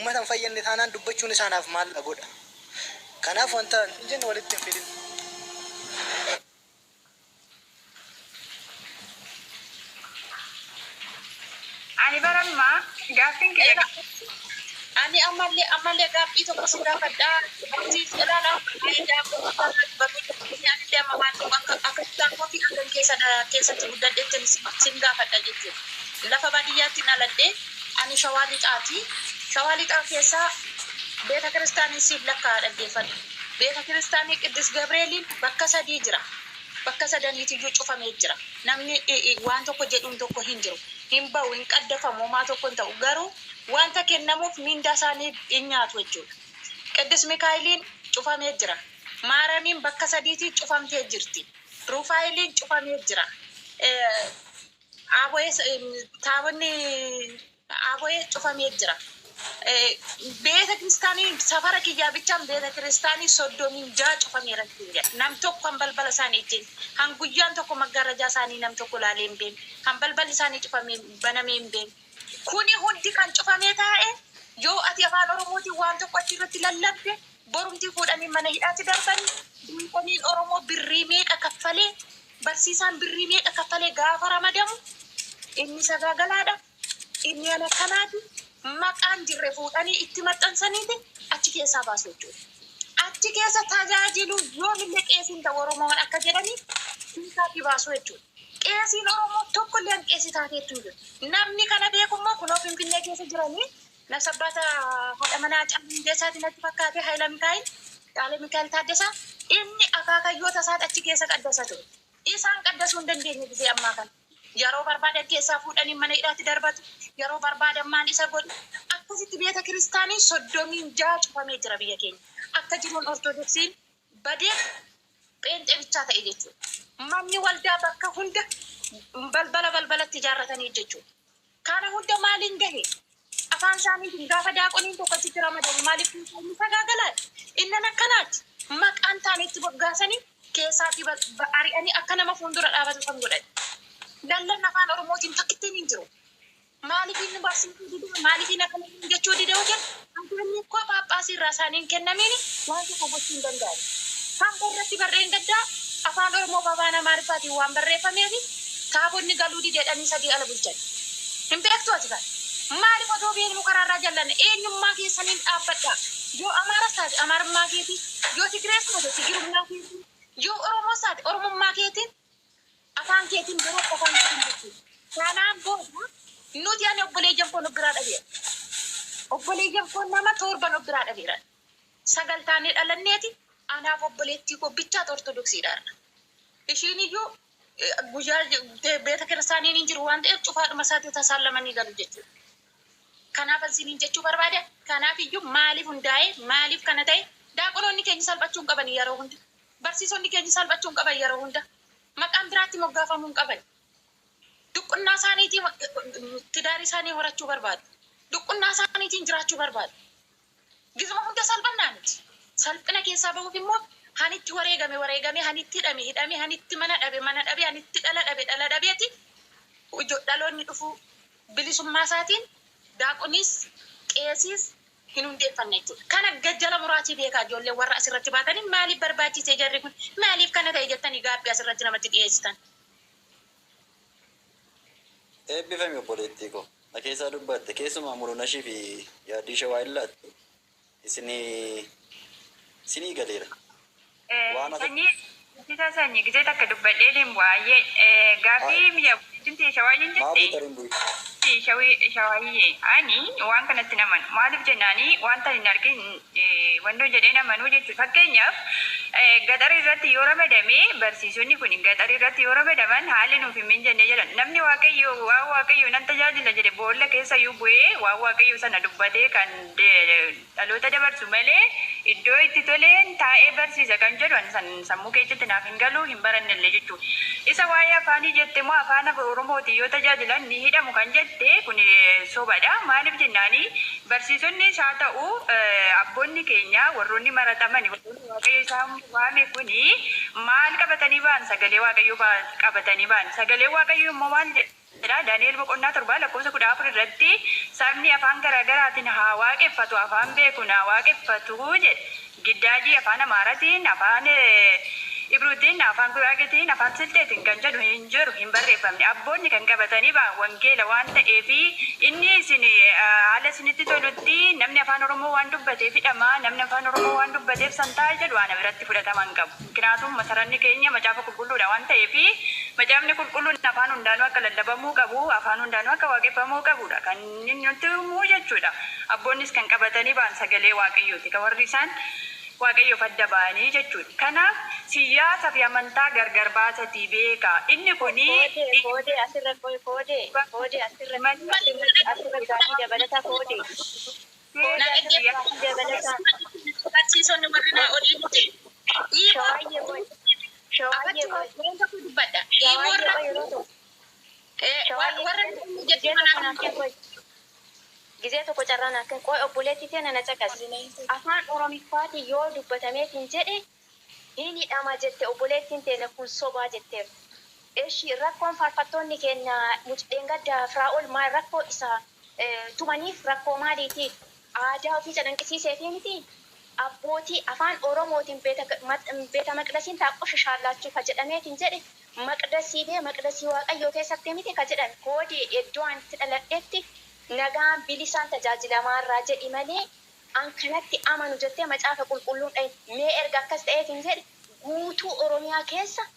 Uummata hin fayyadne taanaan dubbachuun isaa naaf maal na godha? Kanaaf wanta hin jenne walitti hin fidin. Ani baramma gaaffiin kiyya Ela, ani ammallee ammallee gaaffii tokko si gaafadha. Siif ilaala anillee amma waan tokko akka akka kutaa koo fi akkan keessa keessatti guddadhetti sin gaafadha jechuudha. Lafa baadiyyaatti dhaladhe, ani Shawaa Lixaati. Shawaa Lixaa keessaa beeta kiristaanii siif lakkaa'aa, dhaggeeffadhu. Beeta kiristaanii Qiddus Gabreeliin bakka sadii jira. Bakka sadaniitiyyuu cufamee jira. Namni waan tokko jedhuun tokko hin jiru. Hin bahu, hin qaddafamu, homaa tokko hin ta'u. Garuu wanta kennamuuf mindaa isaanii hin nyaatu jechuudha. Qiddus Mikaa'eliin cufamee jira. Maaramiin bakka sadiitii cufamtee jirti. Rufaa'eliin cufamee jira. Aaboyee, taabonni Aaboyee cufamee jira. Beeta kiristaanii safara kiyyaa bichaan beeta kiristaanii 36 cufameera ittiin jedha. Nam tokko kan balbala isaanii ejjeen, kan guyyaan tokko maggaarrajaa isaanii nam tokko laalee hin beekne, kan balballi isaanii cufamee banamee hin beekne. Kuni hundi kan cufamee taa'e, yoo ati afaan Oromootiin waan tokko achirratti lallabde, borumtii fuudhanii mana hidhaatti darbanii. Diiqoniin Oromoo birrii meeqa kaffalee, barsiisaan birrii meeqa kaffalee gaafa ramadamu, inni sagaagalaadha. Inni an akkanaati, maqaan jirre fuudhanii itti maxxansaniiti achi keessaa baasu jechuudha. Achi keessa tajaajilu yoomillee qeesiin ta'u Oromoon akka jedhanii keessaatii baasu jechuudha. Qeesiin Oromoo tokkollee an qeesii taateettu hin jiru. Namni kana beeku immoo kunoo Finfinnee keessa jiranii, nafsabbaata haadha manaa Haacaaluu Hundeessaati natti fakkaate, Hayila Mikaa'el, Caalee Mikaa'el Taaddasaa, inni akaakayyoota isaati achi keessa qaddasa ture. Isaan qaddasuu hin dandeenye gisee ammaa kana. Yeroo barbaadan keessaa fuudhanii mana hidhaatti darbatu. Yeroo barbaadan maal isa godhu. Akkasitti beeta kiristaanii 36 cufamee jira biyya keenya. Akka jiruun Ortodoksiin badee pheenxee bichaa ta'e jechuudha. Manni waldaa bakka hunda balbala balbalatti ijaarratanii jechuudha. Kana hunda maaliin gahe? Afaan isaaniitiin gaafa daaqoniin tokko achitti ramadamu, maaliif inni sagaagalaadha? Innan akkanaati. Maqaan taane itti moggaasanii keessaatii ari'anii akka nama fuuldura dhaabatu kan godhan. Lallanni afaan Oromootiin takkittiin hin jiru. Maaliif inni barsiisuu didee, maaliif inni akkana jechuu didee yoo jedhu, ajajni koo Phaaphaasii irraa isaanii hin kennamiin waan tokko gochuu hin danda'an. Hamba irratti barreen gaddaa afaan Oromoo fi afaan Amaariffaatiin waan barreeffameef taabonni galuu dide jedhanii sadii ala bulchan. Hin beektuu ati kana? Maaliif otoo beeknuu karaa irraa jallanna? Eenyummaa keessaniin dhaabbadhaa. Yoo Amaaras taate Amaarummaa keetiin, yoo Tigirees taate Tigirummaa keetiin, yoo Oromoos taate Oromummaa keetiin, afaan keetiin baradhu, afaan keetiin jechuudha. Kanaan booda nuti, ani obboleeyyan koo of biraa dhabeera. Obboleeyyan koo nama torban of biraa dhabeera. Sagal taanee dhalanneeti, anaaf obboleettii koo bichaatu Ortodoksiidha har'a. Ishiin iyyuu guyyaa beeta kiristaaniin hin jiru waan ta'eef cufaadhuma isaatti tasaallamanii galu jechuudha. Kanaaf isiniin jechuu barbaade, kanaaf iyyuu maaliif hundaa'e, maaliif kana ta'e? Daaqonoonni keenya salphachuu hin qaban yeroo hunda. Barsiisonni keenya salphachuu hin qaban yeroo hunda. Maqaan biraatti moggaafamuu hin qaban. Duqqunnaa isaaniitiin tidaarii isaanii horachuu barbaadu. Duqqunnaa isaaniitiin jiraachuu barbaadu. Gizuma hunda salphannaa miti. Salphina keessaa bahuuf immoo hanitti wareegame wareegame, hanitti hidhame hidhame, hanitti mana dhabe mana dhabe, hanitti dhala dhabe dhala dhabeeti dhaloonni dhufuu bilisummaa isaatiin daaqoniis qeesiis hin hundeeffanne jechuudha. Kana jala muraatii beekaa, ijoollee warra asirratti baatanii, maaliif barbaachisee jarri kun, maaliif kana ta'e jettanii gaaffii asirratti namatti dhiyeessitan? Eebbifami, obboleettii koo. Na keessaa dubbatte. Keessumaa Mulunashii fi yaaddii Shawaa illaatti isinii isinii galeera. Waan ati Sanyii barsiisaa, sanyii gisee takka dubbadhee deemu baay'ee gaaffii biyya obboleettiin Shawaayyeen Maa jette. buuta hin bu'i. Shawaayyee, ani waan kanatti hin amanu. Maaliif jennaani, wanta hin argin wannoo jedheen amanuu jechuudha. Fakkeenyaaf, gaxarii irratti yoo ramadame, barsiisonni kun gaxarii irratti yoo ramadaman, haalli nuuf hin minjanne jedhan. Namni Waaqayyo waan Waaqayyo nan tajaajila jedhe boolla keessa iyyuu bu'ee waan Waaqayyo sana dubbatee kan dhaloota dabarsu malee, iddoo itti toleen taa'ee barsiisa kan jedhu ani san sammuu keessatti naaf hin galu, hin barannellee jechuudha. Isa waa'ee afaanii jette immoo, afaan Oromootiin yoo tajaajilan ni hidhamu kan jette kun sobadha. Maaliif jennaani, barsiisonnis haa ta'u abboonni keenya, warroonni marataman, warroonni Waaqayyo isaan waame kuni maal qabatanii ba'an? Sagalee Waaqayyoo qabatanii ba'an. Sagalee Waaqayyoo immoo maal jedha? Jedha Daani'el boqonnaa 7 lakkoofsa 14 irratti sabni afaan garaagaraatiin haa waaqeffatu afaan beekuun haa waaqeffatu jedhe. Giddaajii afaan Amaaratiin, afaan Ibruutiin, afaan Guraagetiin, afaan Silxeetiin kan jedhu hin jiru, hin barreeffamne. Abboonni kan qabatanii ba'an wangeela waan ta'eef inni isin haala isinitti tolutti namni afaan Oromoo waan dubbateef hidhama, namni afaan Oromoo waan dubbateef santaa jedhu ana biratti fudhatama hin qabu. Mikinaatuun masaranni keenya macaafa qulqulluudha waan ta'eef Macaafni Qulqulluun afaan hundaanuu akka lallabamuu qabu, afaan hundaanuu akka waaqeffamuu qabuudha kan inni nutti himu jechuudha. Abboonnis kan qabatanii ba'an sagalee Waaqayyooti. Kan warri isaan Waaqayyoof adda ba'anii jechuudha. Kanaaf siyyaasa fi amantaa gargar baasatii beekaa. Inni kuni Koodee koodee asirra qoy koodee koodee asirra asirra asirra gaafii dabalataa koodee Na koodee asirra gaafii dabalataa Barsiisonni warri naa olii miti. Dhiiboo shawaayyee qoy shawaayyee afatti qoy waan tokko dubbadha. Dhiiboo shawaayyee irra qoy yeroo tokko shawaayyee warra gizee jettu tokko kanaaf naaf kenni qoy gizee tokko carraa naaf kenni qoy obboleettii tee na caqasi afaan oromiffaatiin yoo dubbatameetiin jedhe hin hidhama jette obboleettiin teenya kun sobaa jetteerti. Eshi rakkoon faarfattoonni keenya muc dheengadda Firaa'ol maal rakkoo isa tumaniif rakkoo maaliiti? Aadaa ofii calanqisiiseefii miti? Abbootii afaan Oromootiin beeta maqdasiin taaqoshashaallaachuu ka jedhameetiin jedhe maqdasii bee maqdasii Waaqayyoo keessatti miti ka jedhame koodee iddoo ani itti dhaladhetti nagaan bilisaan tajaajilamaarraa jedhi malee an kanatti amanu jettee macaafa qulqulluun dhahin mee erga akkas ta'eetiin jedhe guutuu Oromiyaa keessa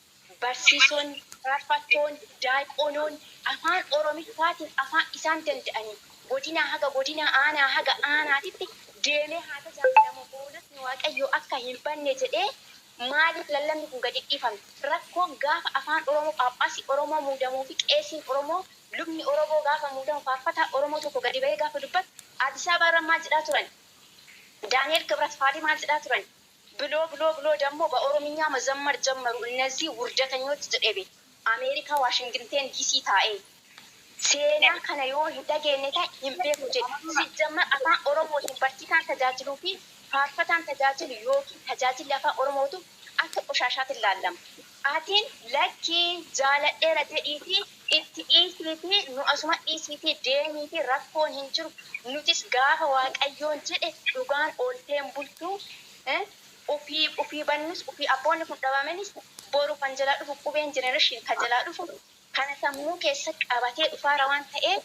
barsiisonni, faarfattoonni, daaqonoonni afaan Oromiffaatiin afaan isaan danda'aniin godinaa haga godinaa aanaa haga aanaatitti deemee haa tajaajilamu hoolotni Waaqayyoo akka hin banne jedhee maaliif lallabni kun gadi dhiifame? Rakkoon gaafa afaan Oromoo phaaphaasii Oromoo muudamuu fi qeesiin Oromoo lubni Oromoo gaafa muudamu faarfataa Oromoo tokko gadi bahee gaafa dubbatu Addis Ababa irra maal jedhaa turan? Daani'el Kibrat faali maal jedhaa turan? ብሎ ብሎ ብሎ ደግሞ በኦሮምኛ መዘመር ጀመሩ እነዚህ ውርደተኞች jedhe Ameerikaa Waashingten DC taa'ee seenaa kana yoo hin dhageenye ta'e hin beeku jedhe. Sijjammar afaan Oromootiin barsiisaan tajaajiluu fi faarfataan tajaajilu yookiin tajaajilli afaan Oromootu akka qoshaashaatti ilaalama. Atiin lakkii jaaladheera jedhiitii itti dhiisiitii nu asuma dhiisiitii deemiitii rakkoon hin jiru. Nutis gaafa Waaqayyoon jedhe dhugaan oolteen bultuu ofii ofii bannus ofii abboonni kun dhabamanis boru kan jalaa dhufu qubeen generation kan jalaa dhufu kana sammuu keessa qabatee dhufaara waan ta'eef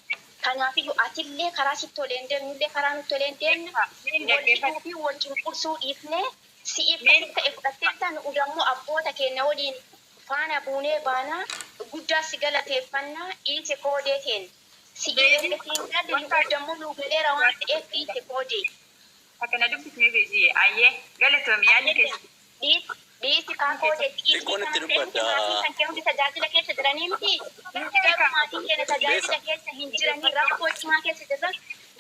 kanaafiyyuu atillee karaa sitti tolee hin deemnullee karaa nutti tolee hin deemne wal hidhuu fi wal cunqursuu dhiifnee si'iif kan sitti ta'e fudhatteetta nu dammoo abboota keenya waliin faana buunee baanaa guddaa si galateeffannaa dhiise koodee keenya. Si'ii erga siin galle nu dammoo nu galeera waan ta'eef dhiise koodee. Akka na dubbisnee beeziye. Ayyee galatoomi yaadni keessa. Dhiisi kaa koodee dhiisii Xiqqoon itti kana ta'e miti dubbadha. maatiin kan kee hundi tajaajila keessa jiranii miti. Nuti garuu maatiin keenya tajaajila Beesa. keessa hin jiranii rakkoo cimaa keessa jirran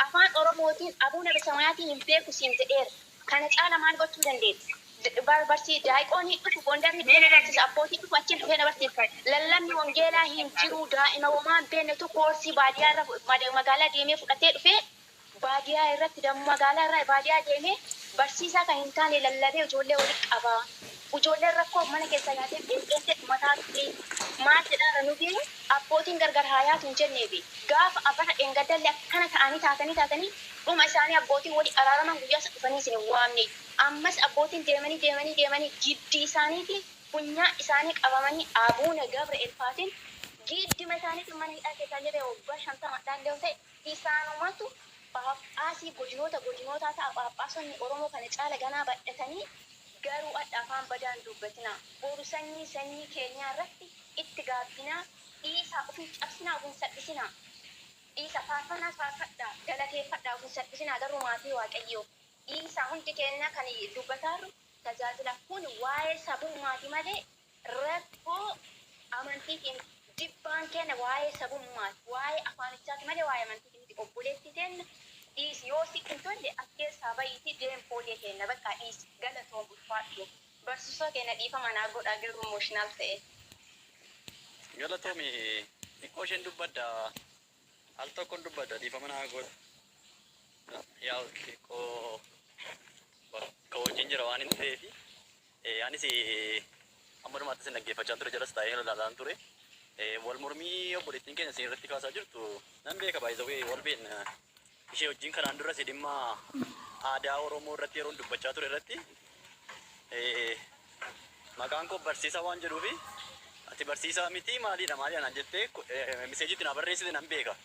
afaan Oromootiin abuuna besamaatiin hin beeku siin jedheera. Kana caala maal gochuu dandeetti? Barsii daa'ikoonii dhufu gondarri dhufee na barsiisa abbootii dhufu achiin dhufee na barsiisa. Lallabni wangeelaa hin jiru daa'ima womaan beeknetu koorsii baadiyyaa irra magaalaa deemee fudhatee dhufee baadiyaa irratti dammoo magaalaa irraa baadiyaa deemee barsiisaa kan hin taane lallabee ijoollee walitti qaba. Ijoolleen rakkoo mana keessa nyaatee qeenxeentee mataa ture. Maal jedhaara nuti abbootiin gargar haa yaatu hin jenneefi gaafa abbata dheengadallee akkana ta'anii taatanii taatanii dhuma isaanii abbootiin walii araaraman guyyaa isa dhufanii isin hin waamne. Ammas abbootiin deemanii deemanii deemanii giddii isaaniiti funyaa isaanii qabamanii abuuna Gabri'eel faatiin giddima isaaniitiin mana hidhaa keessaa illee waggaa 50 dhaan ta'e isaanumatu Phaaphaasii godinoota godinootaa ta'a Phaaphaasonni Oromoo kana caala ganaa badhatanii garuu adha afaan badaa hin dubbatinaa boru sanyii sanyii keenyaa irratti itti gaabbinaa dhiisaa of hin cabsinaa of hin salphisinaa dhiisa faarfannaas faarfadhaa galateeffadhaa of hin salphisinaa garuu maatii Waaqayyoo dhiisaa hundi keenyaa kan dubbataarru tajaajila kun waa'ee sabummaati malee rakkoo amantiitiin jibbaan keenya waa'ee sabummaati waa'ee afaanichaati malee waa'ee amantiiti miti obboleetti teenna dhiisi yoo sitti hin tolle as keessaa bahiitii deem foolii keenya bakka dhiisi galatoom ulfaadhu barsiisota keenya dhiifama naa godhaa garuu emotional ta'e. Galatoomi xiqqoo isheen dubbadda al tokkon dubbadda dhiifama naa godha. Yaa xiqqoo bakka hojiin jira waan hin ta'eefi anis amma dhumaatti isin dhaggeeffachaa ture jalas taa'ee ilaalaan ture. Wal mormii obboleettiin keenya isin irratti kaasaa jirtu nan beeka, baay'ee wal beekna. Ishee wajjin kanaan dura si dhimma aadaa Oromoo irratti yeroon dubbachaa ture irratti maqaan koo barsiisaa waan jedhuufi ati barsiisaa miti, maaliidha maaliidha naan jettee messageitti naa barreessite nan beeka.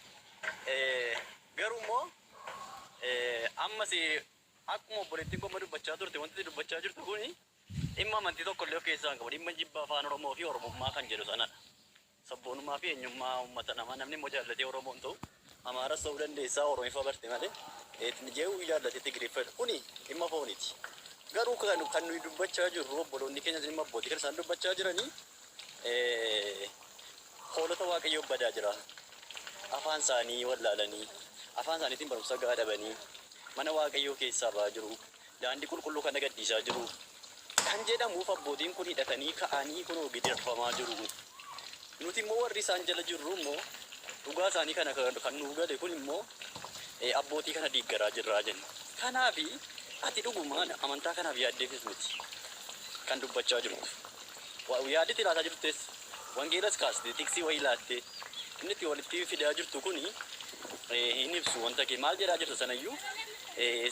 Garuu immoo ammas akkuma obboleettiin koo amma dubbachaa turte, wanti dubbachaa jirtu kuni dhimma amantii tokko illee of keessaa hin qabu. Dhimma jibba afaan Oromoo fi Oromummaa kan jedhu sanadha. Sabboonummaa fi eenyummaa uummata namaa namni immoo jaallatee Oromoon ta'u Amaaras ta'uu dandeessaa, Oromiffaa barte malee jee'uu jaallatee Tigiriffadha. Kuni dhimma fooniiti. Garuu kan nuyi dubbachaa jirru, obboloonni keenya dhimma abbootii kan isaan dubbachaa jiranii, hoolota Waaqayyoo badaa jira. Afaan isaanii wallaalanii, afaan isaaniitiin barumsa gahaa dhabanii, mana Waaqayyoo keessaa ba'aa jiru. Daandii qulqulluu kana gadhiisaa jiru. Kan jedhamuuf abbootiin kun hidhatanii ka'anii kunoo gidirfamaa jiru. Nuti immoo warri isaan jala jirru immoo dhugaa isaanii kana kan nuuf gale kun immoo abbootii kana diiggaraa jirraa jenna. Kanaafi ati dhugumaan amantaa kanaaf yaaddeefis miti kan dubbachaa jirtu. Yaaddi ilaataa jirtes wangeelas kaastee tiksii wayii laattee inni itti walitti fidaa jirtu kuni hin ibsu wanta kee maal jedhaa jirta sanayyuu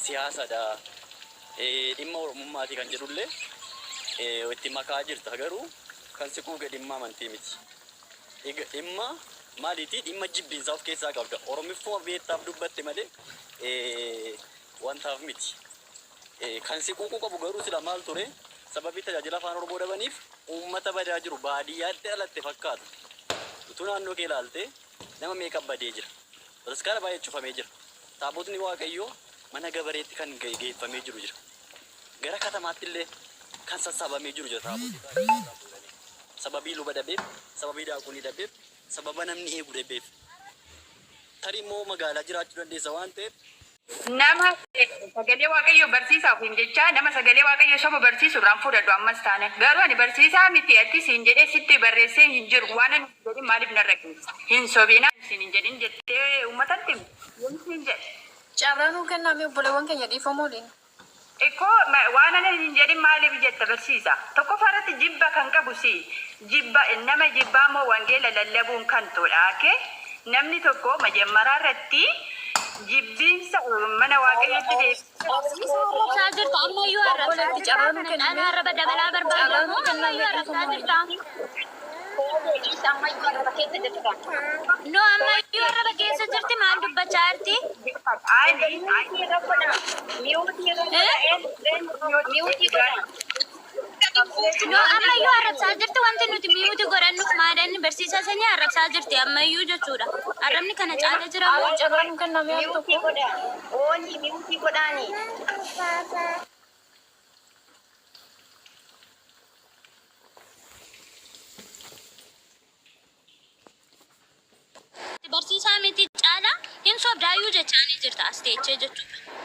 siyaasadha, dhimma Oromummaati kan jedhullee itti makaa jirta, garuu kan si quuqe dhimma amantii miti. Dhimma maaliiti? Dhimma jibbiinsaa of keessaa qabda. Oromiffuma beektaaf dubbatte malee wantaaf miti. Kan si quuquu qabu garuu sila maal ture? Sababii tajaajila afaan Oromoo dhabaniif uummata badaa jiru baadiyyaatti dhalatte fakkaata. Utuu naannoo kee ilaalte nama meeqa badee jira. Bataskaana baay'ee cufamee jira. Taabotni Waaqayyoo mana gabareetti kan geeffamee jiru jira. Gara katamaatti illee kan sassaabamee jiru jira taabotni baadiyyaa irraa fuudhamee. Sababii luba dhabeef, sababii daaqonii dhabeef, sababa namni eegu dhabeef. Tarii immoo magaalaa jiraachuu dandeessa waan ta'eef Nama sagalee Waaqayyoo barsiisaa ofiin jechaa nama sagalee Waaqayyoo soba barsiisu irraan fudhadhu ammas taana. Garuu ani barsiisaa miti ati siin jedhee sitti barreessee hin jiru. Waan ani hin jedhin maaliif narra keessa? Hin sobinaa siin hin jedhin jettee uummatatti himte. Yoom siin jedhe? Carraa nuu kenname, obboleewwan keenya, dhiifama waliin. Ikkoo waan ani hin jedhin maaliif jetta barsiisa? Tokkoffaa irratti jibba kan qabu si. Jibba nama jibbaa immoo wangeela lallabuun kan tudha. Okay? Namni tokko majammaraa irratti jibbiinsa mana Waaqayyootti deebi'ee Barsiisaa arrabsaa jirta, ammayyuu arrabsaa Obboleetti jirta. carraa nuu Kana kenname. caalaa arraba dabalaa Carraa barbaadamu nuu kenname, ammayyuu dhiifama arrabsaa waliin. jirta. Dhiisa, ammayyuu arraba keessa jirta. No, ammayyuu arraba keessa jirti, maal dubbachaa jirti? Ani Mute irra godha. Mute irra godha. Mute godha. No, ammayyuu arrabsaa jirti. Wanti nuti mute godhannuuf maadanni barsiisaa sanii arrabsaa jirti ammayyuu jechuudha. Arrabni kana caala jira moo? Carraa nuu kenname al Mute tokko. godha. Ooni mute godhaani. Barsiisaa miti, caalaa hin sobdaayyuu jechaanii jirta as teechee jechuudha.